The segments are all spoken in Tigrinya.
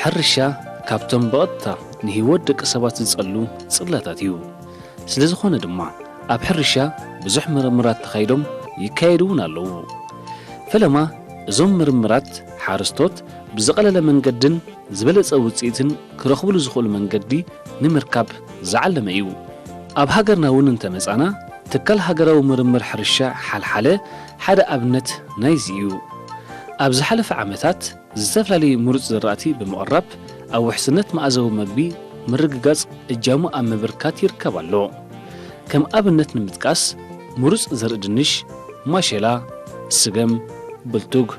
ሕርሻ ካብቶም ብቐጥታ ንህይወት ደቂ ሰባት ዝጸሉ ጽላታት እዩ። ስለ ዝኾነ ድማ ኣብ ሕርሻ ብዙሕ ምርምራት ተኻይዶም ይካየዱ እውን ኣለዉ። ፈለማ እዞም ምርምራት ሓረስቶት ብዝቐለለ መንገድን ዝበለጸ ውጽኢትን ክረኽብሉ ዝኽእሉ መንገዲ ንምርካብ ዝዓለመ እዩ። ኣብ ሃገርና እውን እንተመጻና ትካል ሃገራዊ ምርምር ሕርሻ ሓልሓለ ሓደ ኣብነት ናይዚ እዩ። ኣብ ዝሓለፈ ዓመታት ዝተፈላለዩ ምሩጽ ዘራእቲ ብምቕራብ ኣብ ውሕስነት መኣዛዊ መግቢ ምርግጋጽ እጃሙ ኣብ ምብርካት ይርከብ ኣሎ። ከም ኣብነት ንምጥቃስ ምሩጽ ዘርኢ ድንሽ፣ ማሸላ፣ ስገም፣ ብልቱግ፣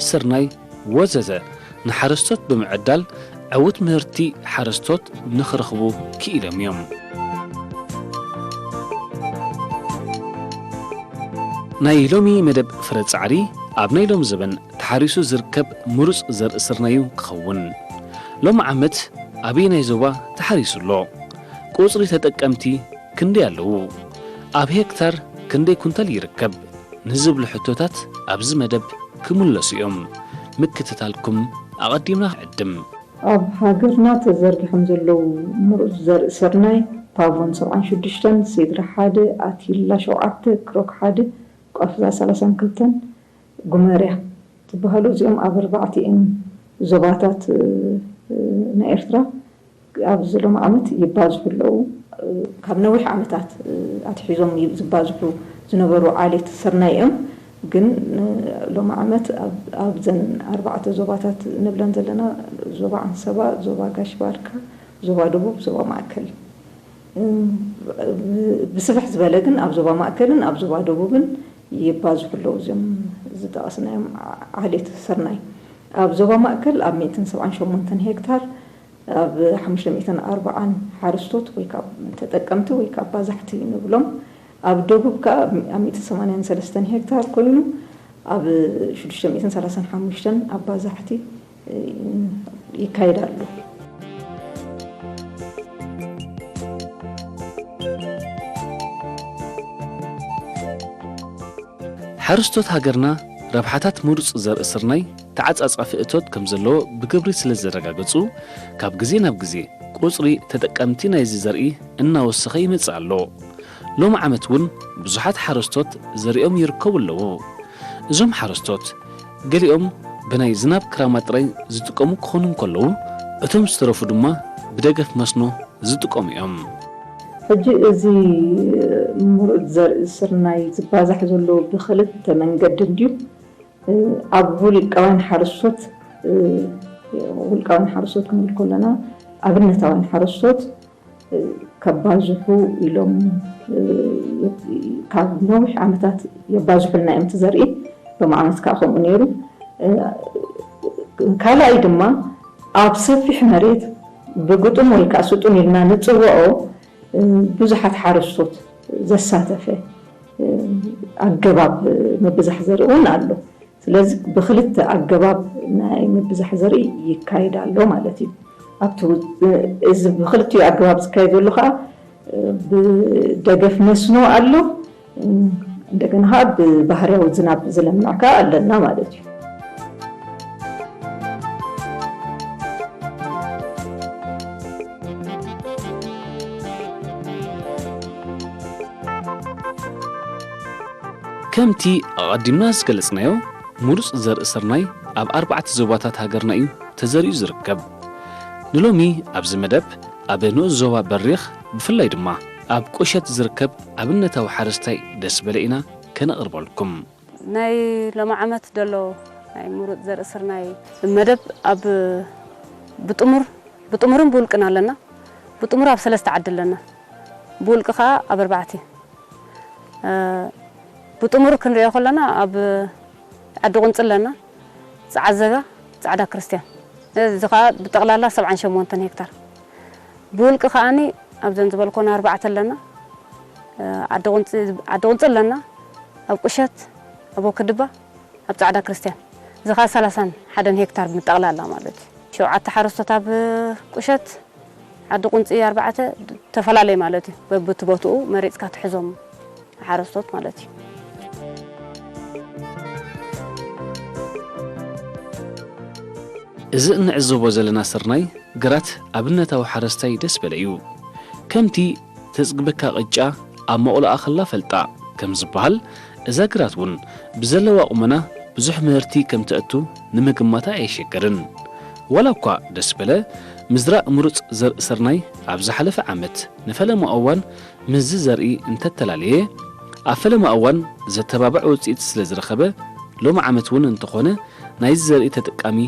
ስርናይ ወዘተ ንሓረስቶት ብምዕዳል ዕዉት ምህርቲ ሓረስቶት ንኽረኽቡ ክኢሎም እዮም። ናይ ሎሚ መደብ ፍረ ጻዕሪ ኣብ ናይ ሎም ዘበን ተሓሪሱ ዝርከብ ምሩጽ ዘርኢ ስርናዩ ክኸውን። ሎም ዓመት ኣበየናይ ዞባ ተሓሪሱ ኣሎ? ቁጽሪ ተጠቀምቲ ክንደይ ኣለዉ? ኣብ ሄክታር ክንደይ ኩንታል ይርከብ? ንዝብሉ ሕቶታት ኣብዚ መደብ ክምለሱ እዮም። ምክትታልኩም ኣቐዲምና ክዕድም። ኣብ ሃገርና ተዘርጊሖም ዘለዉ ምሩጽ ዘርኢ ስርናይ ፓቮን ሰብዓን ሽዱሽተን፣ ሴድራ ሓደ፣ ኣቲላ ሸውዓተ፣ ክሮክ ሓደ፣ ቋፍዛ ሰላሳን ክልተን፣ ጉመርያ ትበሃሉ። እዚኦም ኣብ ኣርባዕቲኤን ዞባታት፣ እ፣ እ፣ ናይ ኤርትራ ኣብዚ ሎም ዓመት ይባዝሑ ኣለዉ። ካብ ነዊሕ ዓመታት ኣትሒዞም ይ-፣ ዝባዝሑ ዝነበሩ ዓሌት ስርናይ እዮም። ግን ሎም ዓመት ኣብ፣ ኣብዘን ኣርባዕተ ዞባታት ንብለን ዘለና፣ ዞባ ዓንሰባ፣ ዞባ ጋሽ ባርካ፣ ዞባ ደቡብ፣ ዞባ ማእከል፣ ብ-፣ ብስፍሕ ዝበለ ግን ኣብ ዞባ ማእከልን ኣብ ዞባ ደቡብን ይባዝሑ ኣለዉ። እዞም ዝጠቐስናዮም ዓ-፣ ዓሌት ስርናይ ኣብ ዞባ ማእከል ኣብ ሚእትን ሰብዓን ሸሞንተን ሄክታር ኣብ ሓሙሽተ ሚእትን ኣርባዓን ሓረስቶት ወይ ካብ ተጠቀምቲ ወይ ካብ ባዛሕቲ ንብሎም። ኣብ ደቡብ ከኣ ኣብ ሚእቲ ሰማንያን ሰለስተን ሄክታር ኮይኑ፣ ኣብ ሽዱሽተ ሚእትን ሰላሳን ሓሙሽተን ኣብ ባዛሕቲ፣ እ፣ ይካየድ ኣሎ። ሓረስቶት ሃገርና ረብሓታት ምሩጽ ዘርኢ ስርናይ ተዓጻጻፊ እቶት ከም ዘለዎ ብግብሪ ስለ ዘረጋገጹ፣ ካብ ግዜ ናብ ግዜ ቁጽሪ ተጠቀምቲ ናይዚ ዘርኢ እናወሰኸ ይመጽእ ኣሎ። ሎም ዓመት እውን ብዙሓት ሓረስቶት ዘሪኦም ይርከቡ ኣለዉ። እዞም ሓረስቶት ገሊኦም ብናይ ዝናብ ክራማት ጥራይ ዝጥቀሙ ክኾኑ እንከለዉ፣ እቶም ዝተረፉ ድማ ብደገፍ መስኖ ዝጥቀሙ እዮም። ሕጂ እዚ ምሩጽ ዘርኢ ስርናይ ዝባዛሕ ዘሎ ብኽልተ መንገዲ እንድዩ። ኣብ ውልቃውያን ሓረስቶት፣ ውልቃውያን ሓረስቶት ክንብል ከለና ኣብነታውያን ሓረስቶት ከባዝሑ ኢሎም፣ ካብ ነዊሕ ዓመታት የባዝሑልና እዮም እቲ ዘርኢ። ሎም ዓመት ከዓ ከምኡ ነይሩ። ካልኣይ ድማ ኣብ ሰፊሕ መሬት ብግጡም ወይ ከዓ ስጡም ኢልና ንፅውዖ ብዙሓት ሓረስቶት ዘሳተፈ ኣገባብ ምብዛሕ ዘርኢ እውን ኣሎ። ስለዚ ብኽልተ ኣገባብ ናይ ምብዛሕ ዘርኢ ይካየድ ኣሎ ማለት እዩ። ኣብቲ ው-፣ እዚ ብኽልቲኡ ኣገባብ ዝካየድ ዘሎ ከዓ ብደገፍ መስኖ ኣሎ፣ እንደገና ከዓ ብባህርያዊ ዝናብ ዝለምዕ ከዓ ኣለና ማለት እዩ። ከምቲ ኣቐዲምና ዝገለጽናዮ፣ ምሩጽ ዘርኢ ስርናይ ኣብ ኣርባዕተ ዞባታት ሃገርና እዩ ተዘሪኡ ዝርከብ። ንሎሚ ኣብዚ መደብ ኣብ ንኡስ ዞባ በሪኽ፣ ብፍላይ ድማ ኣብ ቁሸት ዝርከብ ኣብነታዊ ሓረስታይ ደስበለ ኢና ከነቕርበልኩም። ናይ ሎሚ ዓመት ዘሎ ናይ ምሩጽ ዘርኢ ስርናይ መደብ ኣብ ብጥሙር፣ ብጥሙርን ብውልቅን ኣለና። ብጥሙር ኣብ ሰለስተ ዓዲ ኣለና። ብውልቂ ኸኣ ኣብ ኣርባዕተ። እ፣ ብጥሙር ክንሪኦ ከለና ኣብ ዓዲ ቁንጽ ኣለና፣ ጸዓዘጋ፣ ጻዕዳ ክርስትያን። እዚ ኸኣ ብጠቕላላ ሰብዓን ሸሞንተን ሄክታር። ብውልቂ ከኣኒ ኣብዘን ዝበልኮና ኣርባዕተ ኣለና። እ፣ ዓዲ ቁንጽ-፣ ዓዲ ቁንጽ ኣለና፣ ኣብ ቁሸት፣ ኣብ ወክድባ፣ ኣብ ጻዕዳ ክርስትያን። እዚ ኸኣ ሰላሳን ሓደን ሄክታር ብጠቕላላ ማለት እዩ። ሸውዓተ ሓረስቶት ኣብ ቁሸት፣ ዓዲ ቁንጺ ኣርባዕተ፣ ተፈላለየ ማለት እዩ። በብቲ ቦትኡ መሪጽካ ትሕዞም ሓረስቶት ማለት እዩ። እዚ እንዕዘቦ ዘለና ስርናይ ግራት ኣብነታዊ ሓረስታይ ደስበለ እዩ። ከምቲ ተጽግበካ ቅጫ ኣብ መቑሎኣ ከላ ፈልጣ ከም ዝበሃል፣ እዛ ግራት እውን ብዘለዋ ቁመና ብዙሕ ምህርቲ ከም ተእቱ ንምግማታ ኣየሸግርን። ዋላ እኳ ደስበለ ምዝራእ ምሩጽ ዘርኢ ስርናይ ኣብ ዝሓለፈ ዓመት ንፈለማ እዋን ምስዚ ዘርኢ እንተተላለየ፣ ኣብ ፈለማ እዋን ዘተባብዕ ውጽኢት ስለ ዝረኸበ፣ ሎሚ ዓመት እውን እንተኾነ ናይዚ ዘርኢ ተጠቃሚ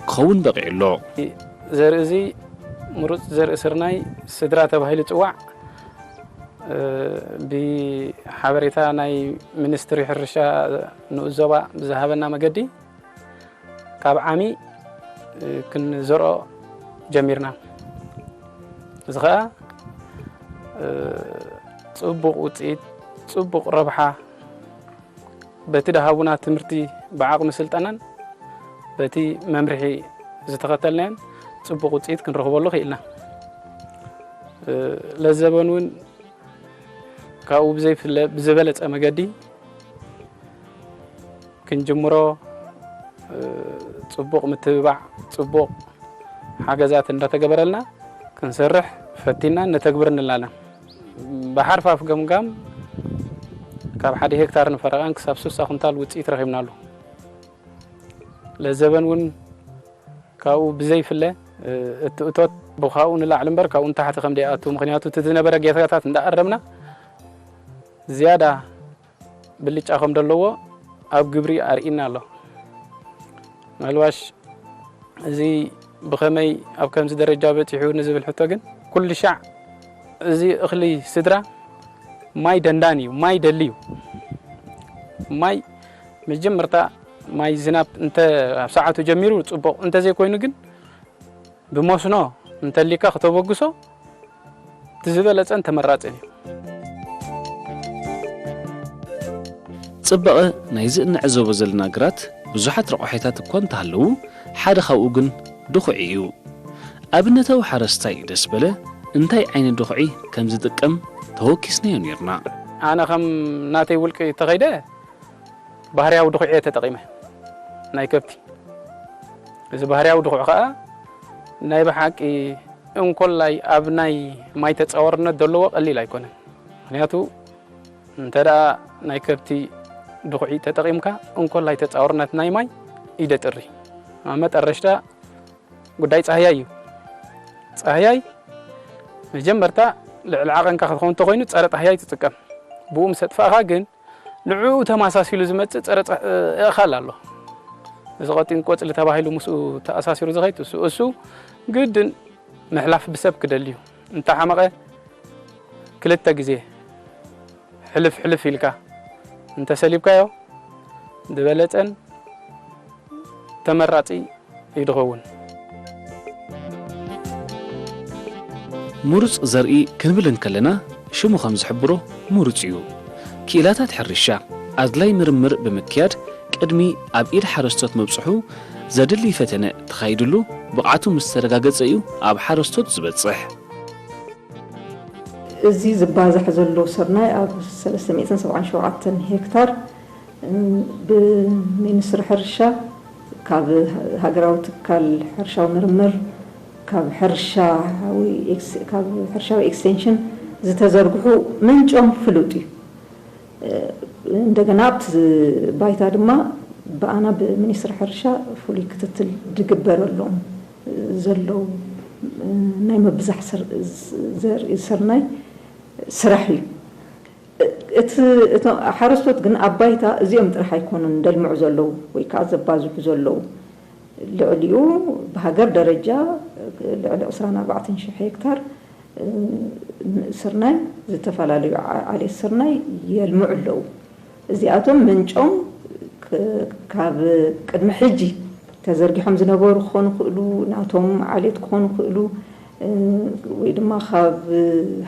ክኸውን በቒዑ ኣሎ። ዘርኢ እዚ ምሩጽ ዘርኢ ስርናይ ስድራ ተባሂሉ ይጽዋዕ። እ፣ ብሓበሬታ ናይ ሚኒስትሪ ሕርሻ ንኡስ ዞባ ብዝሃበና መገዲ ካብ ዓሚ፣ እ፣ ክንዘርኦ ጀሚርና። እዚ ኸኣ፣ እ፣ ጽቡቕ ውጽኢት፣ ጽቡቕ ረብሓ በቲ ደሃቡና ትምህርቲ ብዓቕሚ ስልጠናን በቲ መምርሒ ዝተኸተልናዮን ጽቡቕ ውጽኢት ክንረኽበሉ ክኢልና። እ፣ ለዘበን እውን ካብኡ ብዘይፍለ ብዝበለጸ መገዲ ክንጅምሮ፣ እ፣ ጽቡቕ ምትብባዕ፣ ጽቡቕ ሓገዛት እንዳተገበረልና ክንሰርሕ ፈቲና ነተግብር ንላለን። ብሓርፋፍ ገምጋም ካብ ሓደ ሄክታር ንፈረቓን ክሳብ ስሳ ኩንታል ውጽኢት ረኺብናሉ። ለዘበን እውን ካብኡ ብዘይፍለ፣ እ፣ እቲ እቶት ብኻብኡ ንላዕሊ እምበር ካብኡ ንታሕቲ ከም ደይኣቱ፣ ምኽንያቱ እቲ ዝነበረ ጌጋታት እንዳኣረምና ዝያዳ ብልጫ ከም ዘለዎ ኣብ ግብሪ ኣርኢና ኣሎ። ምናልባሽ እዚ ብኸመይ ኣብ ከምዚ ደረጃ በጺሑ ንዝብል ሕቶ ግን፣ ኩሉ ሻዕ እዚ እኽሊ ስድራ ማይ ደንዳን እዩ፣ ማይ ደሊ እዩ። ማይ መጀመርታ ማይ ዝናብ እንተ ኣብ ሰዓቱ ጀሚሩ ጽቡቕ፣ እንተዘይኮይኑ ግን ብመስኖ እንተሊካ ክተበግሶ እቲ ዝበለጸን ተመራጽን እዩ። ጽባቐ ናይዚ እንዕዘቦ ዘለና ግራት ብዙሓት ረቋሒታት እኳ እንተሃለዉ፣ ሓደ ካብኡ ግን ድኹዒ እዩ። ኣብነታዊ ሓረስታይ ደስበለ እንታይ ዓይነት ድኹዒ ከም ዝጥቀም ተወኪስናዮ ነይርና። ኣነ ከም ናተይ ውልቂ ተኸይደ ባህርያዊ ድኹዒ እየ ተጠቒመ፣ ናይ ከብቲ። እዚ ባህርያዊ ድኹዒ ኸኣ ናይ ብሓቂ እንኮላይ ኣብ ናይ ማይ ተጻዋርነት ዘለዎ ቀሊል ኣይኮነን። ምኽንያቱ እንተ ደኣ ናይ ከብቲ ድኹዒ ተጠቒምካ፣ እንኮላይ ተጻዋርነት ናይ ማይ ኢደ ጥሪ። ኣብ መጠረሽታ ጉዳይ ጻህያይ እዩ። ጻህያይ መጀመርታ ልዕሊ ዓቐንካ ክትኸውን እንተኾይኑ ጸረ ጻህያይ ትጥቀም። ብኡ ምስ ኣጥፋእኻ ግን ንዕኡ ተመሳሲሉ ዝመጽእ ጸረ ጸ-፣ ኣእኻል ኣሎ። እዚ ቀጢን ቆጽሊ ተባሂሉ ምስኡ ተኣሳሲሩ ዝኸይድ እሱ፣ እሱ ግድን ምሕላፍ ብሰብ ክደሊ እዩ። እንተሓመቐ ክልተ ግዜ ሕልፍ ሕልፍ ኢልካ እንተሰሊብካዮ ዝበለጸን ተመራጺ እዩ ዝኸውን። ምሩጽ ዘርኢ ክንብል እንከለና፣ ሽሙ ከም ዝሕብሮ ምሩጽ እዩ። ክኢላታት ሕርሻ ኣድላይ ምርምር ብምክያድ፣ ቅድሚ ኣብ ኢድ ሓረስቶት ምብጽሑ ዘድሊ ፈተነ ተኻይድሉ ብቕዓቱ ምስ ተረጋገጸ እዩ ኣብ ሓረስቶት ዝበጽሕ። እዚ ዝባዛሕ ዘሎ ስርናይ ኣብ ሰለስተ ሚእትን ሰብዓን ሸውዓተን ሄክታር ብሚኒስትሪ ሕርሻ፣ ካብ ሃገራዊ ትካል ሕርሻዊ ምርምር፣ ካብ ሕርሻዊ ኤክስ-፣ ካብ ሕርሻዊ ኤክስቴንሽን ዝተዘርግሑ ምንጮም ፍሉጥ እዩ። እንደገና ኣብቲ ባይታ ድማ ብኣና ብሚኒስትሪ ሕርሻ ፍሉይ ክትትል ዝግበረሎም ዘለዉ ናይ ምብዛሕ ስር-፣ ዘርኢ ስርናይ ስራሕ እዩ። እቲ፣ እቶም ሓረስቶት ግን ኣብ ባይታ እዚኦም ጥራሕ ኣይኮኑን ዘልምዑ ዘለዉ ወይ ከዓ ዘባዝሑ ዘለዉ። ልዕሊኡ ብሃገር ደረጃ ልዕሊ ዕስራን ኣርባዕተን ሽሕ ሄክታር፣ እ፣ ስርናይ፣ ዝተፈላለዩ ዓ-፣ ዓሌት ስርናይ የልምዑ ኣለዉ። እዚኣቶም ምንጮም ክ-፣ ካብ ቅድሚ ሕጂ ተዘርጊሖም ዝነበሩ ክኾኑ ይኽእሉ፣ ናቶም ዓሌት ክኾኑ ይኽእሉ፣ እ፣ ወይ ድማ ካብ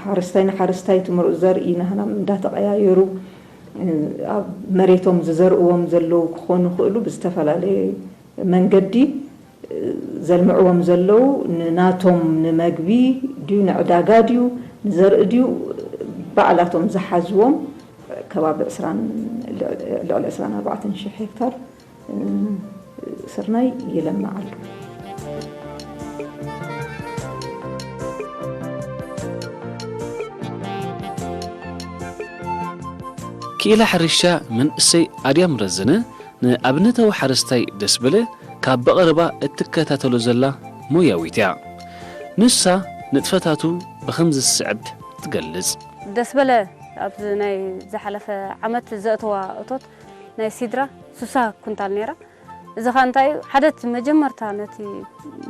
ሓረስታይ ንሓረስታይ እቲ ምሩፅ ዘርኢ ናህና እንዳተቐያየሩ፣ እ፣ ኣብ መሬቶም ዝዘርእዎም ዘለዉ ክኾኑ ይኽእሉ። ብዝተፈላለየ መንገዲ፣ እ፣ ዘልምዕዎም ዘለዉ ንናቶም፣ ንመግቢ ድዩ፣ ንዕዳጋ ድዩ፣ ንዘርኢ ድዩ፣ ባዕላቶም ዝሓዝዎም ከባቢ ዕስራን፣ ልዕሊ ዕስራን ኣርባዕተን ሽሕ ሄክታር፣ እ፣ ስርናይ ይለምዕ ኣሎ። ክኢላ ሕርሻ መንእሰይ ኣድያም ረዘነ ንኣብነታዊ ሓረስታይ ደስበለ ካብ ብቐረባ እትከታተሎ ዘላ ሞያዊት እያ። ንሳ ንጥፈታቱ ብኸምዚ ዝስዕብ ትገልጽ። ደስበለ ኣብዚ ናይ ዝሓለፈ ዓመት ዘእተዋ እቶት ናይ ሲድራ ሱሳ ኩንታል ነይራ። እዚ ኸኣ እንታይ እዩ? ሓደ እቲ መጀመርታ ነቲ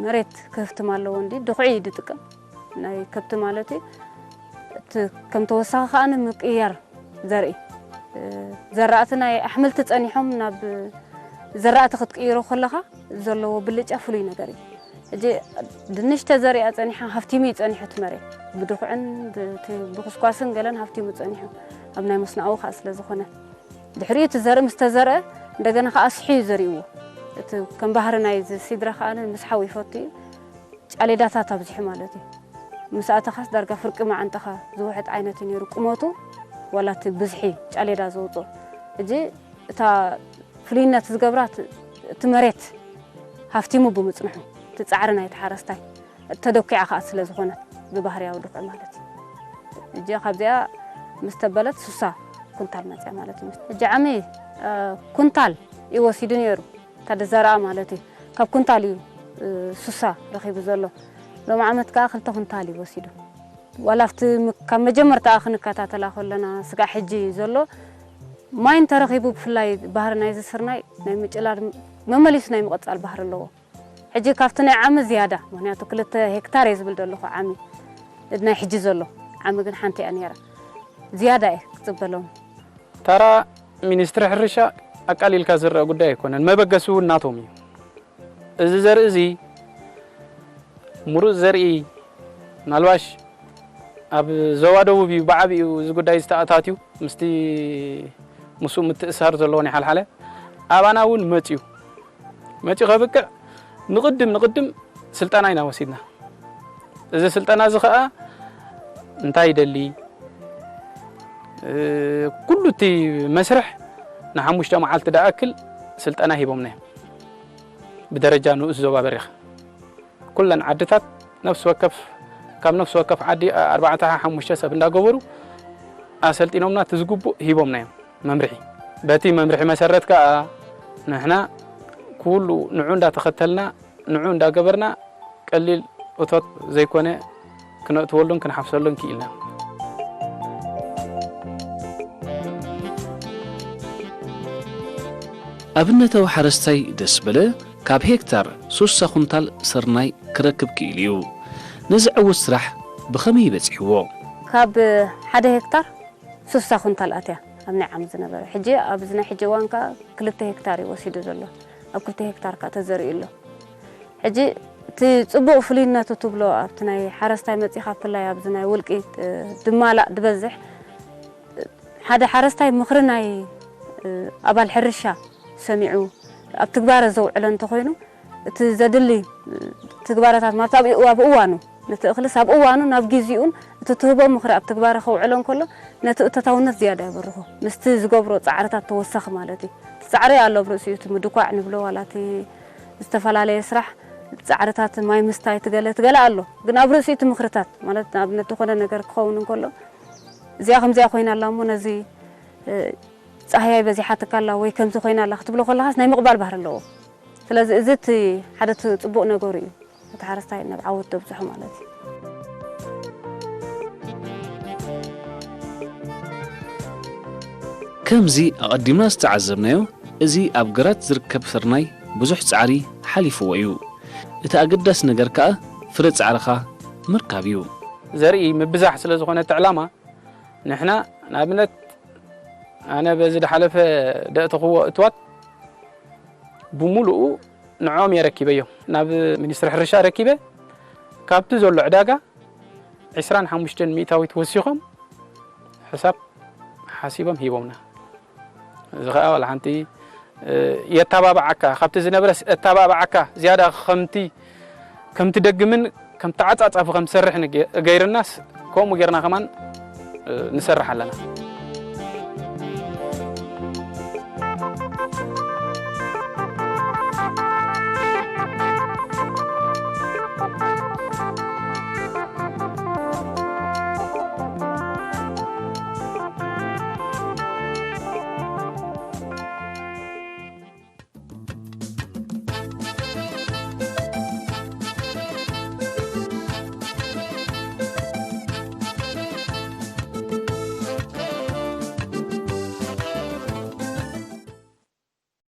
መሬት ክህፍትም ኣለዎ እንዲ ድኹዒ እዩ ዝጥቀም። ናይ ከብቲ ማለት እዩ። እቲ ከም ተወሳኺ ከኣ ንምቅያር ዘርኢ፣ እ፣ ዘራእቲ ናይ ኣሕምልቲ ጸኒሖም ናብ ዘራእቲ ክትቅይሮ ከለኻ ዘለዎ ብልጫ ፍሉይ ነገር እዩ። ሕጂ ድንሽ ተዘሪኣ ጸኒሓ ሃፍቲሙ እዩ ጸኒሑ እቲ መሬት። ብድኹዕን ብቲ ብኩስኳስን ገለን ሃፍቲሙ ጸኒሑ። ኣብ ናይ መስኖኣዊ ከኣ ስለ ዝኾነ። ድሕሪኡ እቲ ዘርኢ ምስ ተዘርአ እንደገና ከኣ ኣስሒዩ ዘሪእዎ። እቲ ከም ባህሪ ናይ እዚ ሲድራ ከኣ ምስ ሓው ይፈቱ እዩ። ጫሌዳታት ኣብዚሑ ማለት እዩ። ምስ ኣተኻስ ዳርጋ ፍርቂ መዓንጣኻ ዝውሕጥ ዓይነት እዩ ነይሩ ቁመቱ፣ ዋላ እቲ ብዝሒ ጫሌዳ ዘውፅኦ። ሕጂ እታ ፍሉይነት ዝገብራ እቲ፣ እቲ መሬት ሃፍቲሙ ብምጽንሑ፣ እቲ ጻዕሪ ናይቲ ሓረስታይ ተደኲዓ ከኣ ስለ ዝኾነት ብባህርያዊ ድኹዒ ማለት እዩ። ሕጂ ካብዚኣ ምስ ተበለት ሱሳ ኩንታል መጽያ ማለት እዩ። ሕጂ ዓሚ፣ እ፣ ኩንታል እዩ ወሲዱ ነይሩ። እታ ዝዘርኣ ማለት እዩ። ካብ ኩንታል እዩ፣ እ፣ ሱሳ ረኺቡ ዘሎ። ሎም ዓመት ከኣ ክልተ ኩንታል እዩ ወሲዱ። ዋላ ኣብቲ ም-፣ ካብ መጀመርታ ክንከታተላ ከለና ስጋዕ ሕጂ ዘሎ ማይ እንተረኺቡ ብፍላይ ባህሪ ናይዚ ስርናይ ናይ ምጭላድ መመሊሱ ናይ ምቕጻል ባህሪ ኣለዎ። ሕጂ ካብቲ ናይ ዓሚ ዝያዳ፣ ምኽንያቱ ክልተ ሄክታር እየ ዝብል ዘለኹ ዓሚ፣ ናይ ሕጂ ዘሎ ዓሚ ግን ሓንቲ እያ ነይራ። ዝያዳ እየ ክጽበሎም። ተራ ሚኒስትሪ ሕርሻ ኣቃሊልካ ዝረአ ጉዳይ ኣይኮነን። መበገሲ እውን ናቶም እዩ። እዚ ዘርኢ እዚ ምሩፅ ዘርኢ ምናልባሽ ኣብ ዞባ ደቡብ እዩ ብዓቢኡ እዚ ጉዳይ ዝተኣታትዩ ምስቲ ምስኡ ምትእሳር ዘለዎ ናይ ሓልሓለ ኣባና እውን መፅዩ መፅዩ ከብቅዕ ንቕድም ንቕድም ስልጠና ኢና ወሲድና። እዚ ስልጠና እዚ ኸኣ እንታይ ይደሊ፣ እ፣ ኩሉ እቲ መስርሕ ንሓሙሽተ መዓልቲ ደኣክል ስልጠና ሂቦምና እዮም። ብደረጃ ንኡስ ዞባ በሪኽ ኩለን ዓድታት ነፍሲ ወከፍ፣ ካብ ነፍሲ ወከፍ ዓዲ ኣርባዕተ ሓሙሽተ ሰብ እንዳገበሩ ኣሰልጢኖምና፣ እቲ ዝግቡእ ሂቦምና እዮም መምርሒ። በቲ መምርሒ መሰረት ከኣ ንሕና ኩሉ ንዑ እንዳተኸተልና፣ ንዑ እንዳገበርና ቀሊል እቶት ዘይኮነ ክነእትወሉን ክንሓፍሰሉን ክኢልና። ኣብነታዊ ሓረስታይ ደስበለ ካብ ሄክታር ሱሳ ኩንታል ስርናይ ክረክብ ክኢሉ እዩ። ነዚ ዕዉት ስራሕ ብኸመይ በጺሕዎ? ካብ ሓደ ሄክታር ሱሳ ኩንታል ኣትያ ኣብ ናይ ዓም ዝነበረ። ሕጂ ኣብዚ ናይ ሕጂ እዋን ከኣ ክልተ ሄክታር እዩ ወሲዱ ዘሎ። ኣብ ክልተ ሄክታር ከኣ ተዘሪኡ ኣሎ። ሕጂ እቲ ጽቡቕ ፍሉይነቱ ትብሎ ኣብቲ ናይ ሓረስታይ መጺኻ ብፍላይ ኣብዚ ናይ ውልቂ፣ እ፣ ድማላእ ዝበዝሕ ሓደ ሓረስታይ ምኽሪ ናይ፣ እ፣ ኣባል ሕርሻ ሰሚዑ ኣብ ትግባረ ዘውዕሎ እንተኾይኑ፣ እቲ ዘድሊ፣ እ፣ ትግባረታት ማለት ኣብ፣ ኣብ እዋኑ፣ ነቲ እኽልስ ኣብ እዋኑ ናብ ግዜኡን እቲ ትህቦ ምኽሪ ኣብ ትግባረ ከውዕሎ እንከሎ፣ ነቲ እቶታውነት ዝያዳ የበርኹ። ምስቲ ዝገብሮ ጻዕርታት ተወሳኺ ማለት እዩ። እቲ ጻዕሪ ኣሎ ኣብ ርእሲኡ፣ እቲ ምድኳዕ ንብሎ ዋላ እቲ ዝተፈላለየ ስራሕ፣ ጻዕርታት ማይ ምስታይ፣ ትገለ፣ ትገለ ኣሎ። ግን ኣብ ርእሲኡ እቲ ምኽርታት ማለት ንኣብነት ዝኾነ ነገር ክኸውን እንከሎ፣ እዚኣ ከምዚኣ ኮይና ኣላ እሞ ነዚ፣ እ፣ ጻህያይ በዚሓትካ ኣላ ወይ ከምዚ ኮይና ኣላ ክትብሎ ከለኻስ ናይ ምቕባል ባህሪ ኣለዎ። ስለዚ እዚ እቲ ሓደ እቲ ጽቡቕ ነገሩ እዩ። እቲ ሓረስታይ ናብ ዓወት ተብጽሖ ማለት እዩ። ከምዚ ኣቐዲምና ዝተዓዘብናዮ፣ እዚ ኣብ ግራት ዝርከብ ስርናይ ብዙሕ ጻዕሪ ሓሊፍዎ እዩ። እቲ ኣገዳሲ ነገር ከኣ ፍረ ጻዕርኻ ምርካብ እዩ። ዘርኢ ምብዛሕ ስለ ዝኾነ እቲ ዕላማ፣ ንሕና ንኣብነት ኣነ በዚ ዝሓለፈ ደእተኽዎ እትዋት ብምሉኡ ንዕኦም እየ ረኪበዮ። ናብ ሚኒስትሪ ሕርሻ ረኪበ፣ ካብቲ ዘሎ ዕዳጋ ዕስራን ሓሙሽተን ሚእታዊት ወሲኾም ሕሳብ ሓሲቦም ሂቦምና። እዚ ኸኣ ዋላ ሓንቲ፣ እ፣ የተባብዓካ፣ ካብቲ ዝነበረስ የተባብዓካ ዝያዳ ከምቲ፣ ከምቲ ደግምን ከምቲ ዓጻጻፊ ከም ትሰርሕን ገ-፣ ገይርናስ ከምኡ ጌርና ከማን፣ እ፣ ንሰርሕ ኣለና።